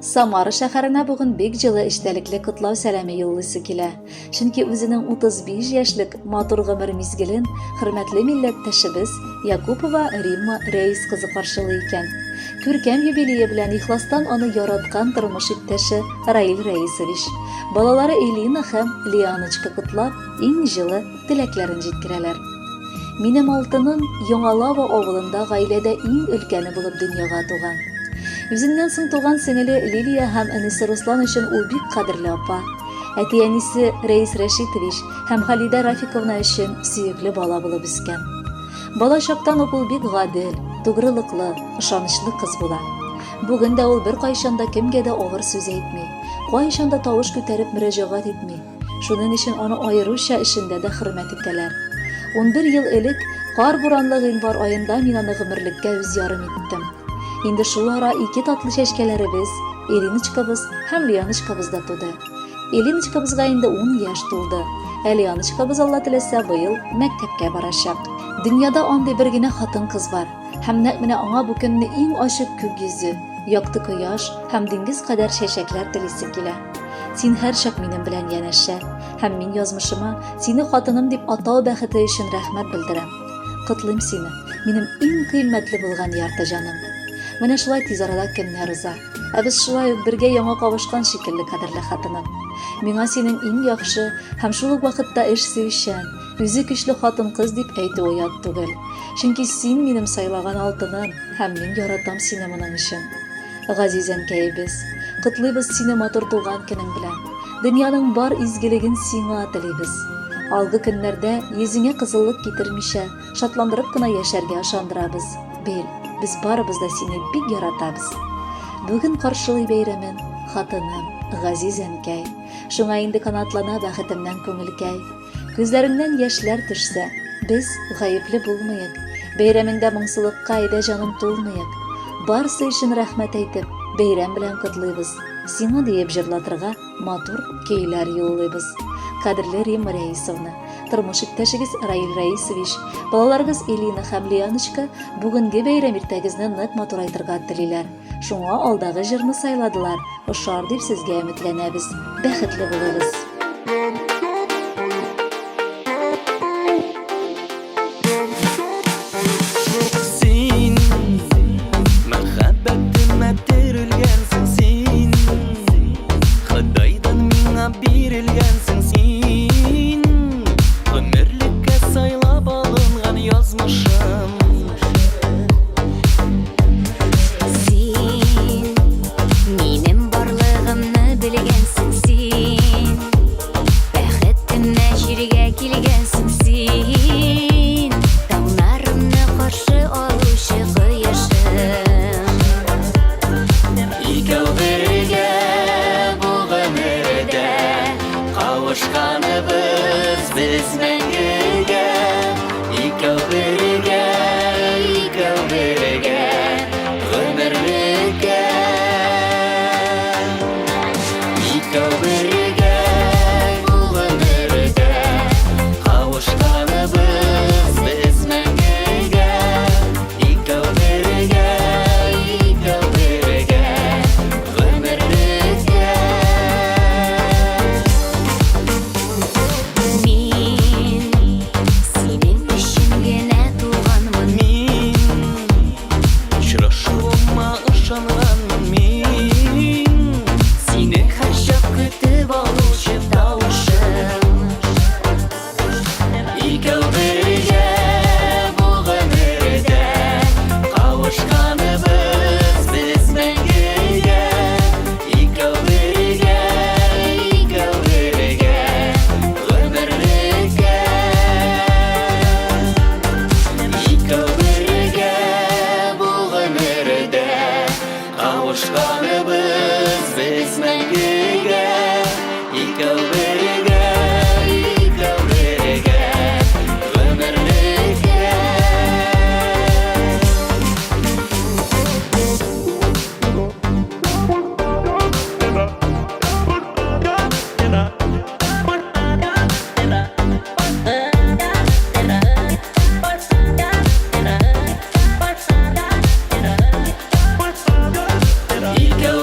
Самара шәһәренә бүген бик җылы эчтәлекле котлау сәламе юллыйсы килә. Чөнки үзенең 35 яшьлек матур гомер мизгелен хөрмәтле милләттәшебез Якупова Римма Рәис кызы каршылый икән. Күркәм юбилее белән ихластан аны яраткан тормыш иптәше Раил Рәисович, балалары Элина һәм Лианочка котлап, иң җылы теләкләрен җиткерәләр. Минем алтыным Яңа Лава авылында гаиләдә иң өлкәне булып дөньяга туган. Үзеннән соң туган сеңеле Лилия һәм энесе Руслан өчен ул бик кадерле апа. Әти-әнисе Рәис Рәшитович һәм Халидә Рафиковна өчен сөекле бала булып үскән. Бала чактан ук ул бик гадел, тугрылыклы, ышанычлы кыз була. Бүген дә ул беркайчан да кемгә дә авыр сүз әйтми, кайчан да тавыш күтәреп мөрәҗәгать итми. Шуның өчен аны аеруча эшендә дә хөрмәт итәләр. 11 ел элек, кар-буранлы гыйнвар аенда мин аны гомерлеккә үз ярым иттем. Инде шул ара ике татлы чәчкәләребез, Ириночкабыз һәм Лианочкабыз да туды. Элиночкабызга инде ун яшь тулды. Ә Лианочкабыз, Алла теләсә, быел мәктәпкә барачак. Дөньяда андый бер генә хатын-кыз бар. Һәм нәкъ менә аңа бу көнне иң ачык күк йөзе, якты кояш һәм диңгез кадәр чәчәкләр телисе килә. Син һәрчак минем белән янәшә, һәм мин язмышыма сине хатыным дип атау бәхете өчен рәхмәт белдерәм. Котлыйм сине, минем иң кыйммәтле булган ярты җаным. Менә шулай тиз арада көннәр уза. Ә без шулай ук бергә яңа кавышкан шикелле, кадерле хатыным. Миңа синең иң яхшы һәм шул ук вакытта эш сөючән, үзе көчле хатын-кыз дип әйтү оят түгел. Чөнки син минем сайлаган алтыным һәм мин яратам сине моның өчен. Газиз әнкәебез, котлыйбыз сине матур туган көнең белән. Дөньяның бар изгелеген сиңа телибез. Алгы көннәрдә йөзеңә кызыллык китермичә, Шатландырып кына яшәргә ышандырабыз. Бел, без барыбыз да сине бик яратабыз. Бүген каршылый бәйрәмен хатыным, газиз әнкәй. Шуңа инде канатлана бәхетемнән күңелкәй. Күзләреңнән яшьләр төшсә, без гаепле булмыек. Бәйрәмеңдә моңсулыкка әйдә җаным тулмыек. Барсы өчен рәхмәт әйтеп, бәйрәм белән котлыйбыз. Сиңа диеп җырлатырга матур көйләр юллыйбыз. Кадерле Римма Рәисовна, тормыш иптәшегез Раил Рәисович, балаларыгыз Элина һәм Лианочка бүгенге бәйрәм иртәгезне нык матурайтырга телиләр. Шуңа алдагы җырны сайладылар. Ошар дип сезгә өметләнәбез. Бәхетле булыгыз! Син мәхәббәтемә терелгәнсең син Ходайдан миңа бирелгәнсең син Гомерлеккә сайлап алынган язмышым Син минем барлыгымны белгәнсең син Бәхетемә җиргә килгәнсең син, Таңнарымны каршы алучы кояшым. Икәү бергә бу гомердә Кавышканыбыз без мәңгегә. Икәү бергә, икәү бергә Гомерлеккә. Икәү бергә бу гомердә Кавышканыбыз без мәңгегә. Икәү бергә, икәү бергә Гомерлеккә. Мин синең өчен генә туганмын. Мин Очрашуыма ышанганмын мин. Сине һәрчак көтеп алучы тавышым. Икәү бергә бу гомердә Кавышканыбыз без мәңгегә. Икәү бергә, икәү бергә Гомерлеккә. Икәү бергә бу гомердә Кавышканыбыз без мәңгегә. Икәү бергә, икәү бергә Гомерлеккә. Икәү